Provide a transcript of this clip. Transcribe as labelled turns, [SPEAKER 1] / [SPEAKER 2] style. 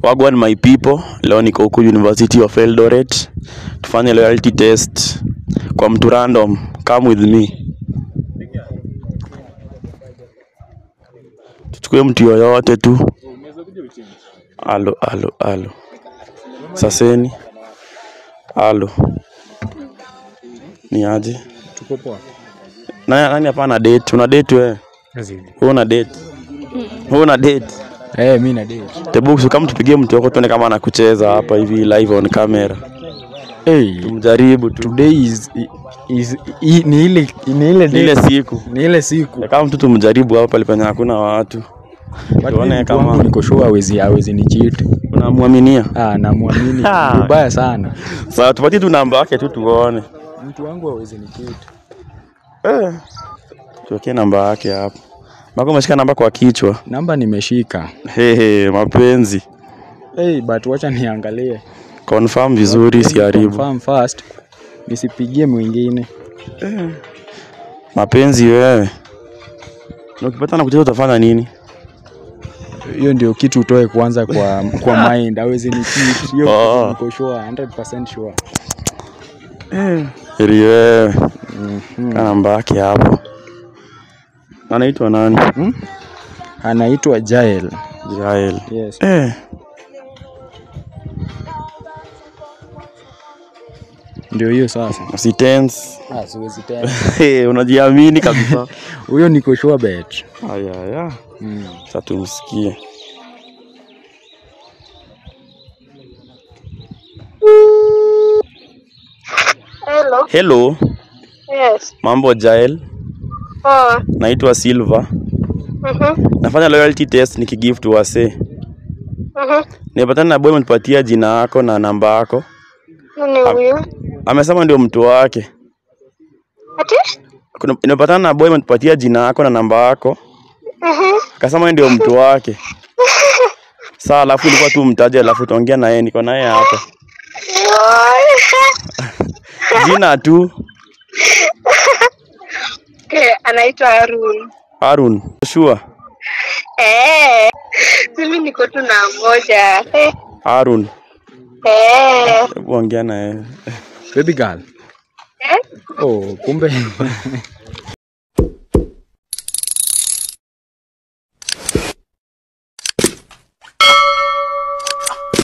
[SPEAKER 1] Wagwan my people, leo niko huku University of Eldoret. Tufanye loyalty test kwa mtu random. Come with me. Tuchukue mtu yoyote tu. Alo, alo, alo. Saseni. Alo. Ni aje?
[SPEAKER 2] Tuko poa.
[SPEAKER 1] Nani hapa ana date? Una date wewe? Wewe una date? Wewe una date?
[SPEAKER 2] Eh, mimi na date.
[SPEAKER 1] Tebuku, kama tupigie mtu wako tuone kama anakucheza hapa hivi live on camera.
[SPEAKER 2] Hey,
[SPEAKER 1] Tumjaribu tu.
[SPEAKER 2] today is ni ile
[SPEAKER 1] Ni ile siku.
[SPEAKER 2] Ni ile siku.
[SPEAKER 1] Kama mtu tumjaribu hapa pale penye hakuna watu. Tuone kama
[SPEAKER 2] niko sure hawezi ni cheat.
[SPEAKER 1] Unamwaminia?
[SPEAKER 2] Ah, namuamini. Vibaya sana.
[SPEAKER 1] Sasa tupatie tu namba yake tu tuone.
[SPEAKER 2] Mtu wangu hawezi ni cheat.
[SPEAKER 1] Eh. Tuweke namba yake hapo. Mako umeshika namba kwa kichwa.
[SPEAKER 2] Namba nimeshika.
[SPEAKER 1] Hehe, mapenzi.
[SPEAKER 2] Hey, but wacha niangalie.
[SPEAKER 1] Confirm vizuri, siharibu.
[SPEAKER 2] Confirm first. Nisipigie mwingine.
[SPEAKER 1] Mapenzi wewe. Na ukipata na kucheza utafanya nini?
[SPEAKER 2] Hiyo ndio kitu utoe kwanza kwa mind. Hawezi ni cheat. Hiyo
[SPEAKER 1] Oh.
[SPEAKER 2] niko sure, 100% sure.
[SPEAKER 1] Heri wewe. Kana namba yake hapo. Anaitwa nani?
[SPEAKER 2] Anaitwa Jael.
[SPEAKER 1] Jael.
[SPEAKER 2] Yes.
[SPEAKER 1] Eh.
[SPEAKER 2] Ndio hiyo sasa.
[SPEAKER 1] Usitense.
[SPEAKER 2] Ah, siwezi tena.
[SPEAKER 1] Hey, unajiamini kabisa.
[SPEAKER 2] Huyo niko sure bet.
[SPEAKER 1] Aya ya. Sasa tumsikie.
[SPEAKER 3] Hello.
[SPEAKER 1] Hello.
[SPEAKER 3] Yes.
[SPEAKER 1] Mambo Jael.
[SPEAKER 3] Poa.
[SPEAKER 1] Naitwa Silva. Nafanya loyalty test nikigift wase. Nilipatana na boy amenipatia jina yako na namba yako.
[SPEAKER 3] Nani huyo?
[SPEAKER 1] Amesema ndio mtu wake.
[SPEAKER 3] Ati?
[SPEAKER 1] Nimepatana na boy amenipatia jina yako na namba yako. Akasema ndio mtu wake. Sawa, alafu ilikuwa tu mtaje alafu tuongea na yeye, niko naye hapa. Jina tu.
[SPEAKER 3] Okay, anaitwa Arun.
[SPEAKER 1] Arun. Sure.
[SPEAKER 3] Eh. Mimi niko tu na moja.
[SPEAKER 1] Arun.
[SPEAKER 3] Eh.
[SPEAKER 1] Hebu ongea na yeye.
[SPEAKER 2] Baby girl.
[SPEAKER 3] Eh?
[SPEAKER 2] Oh, kumbe.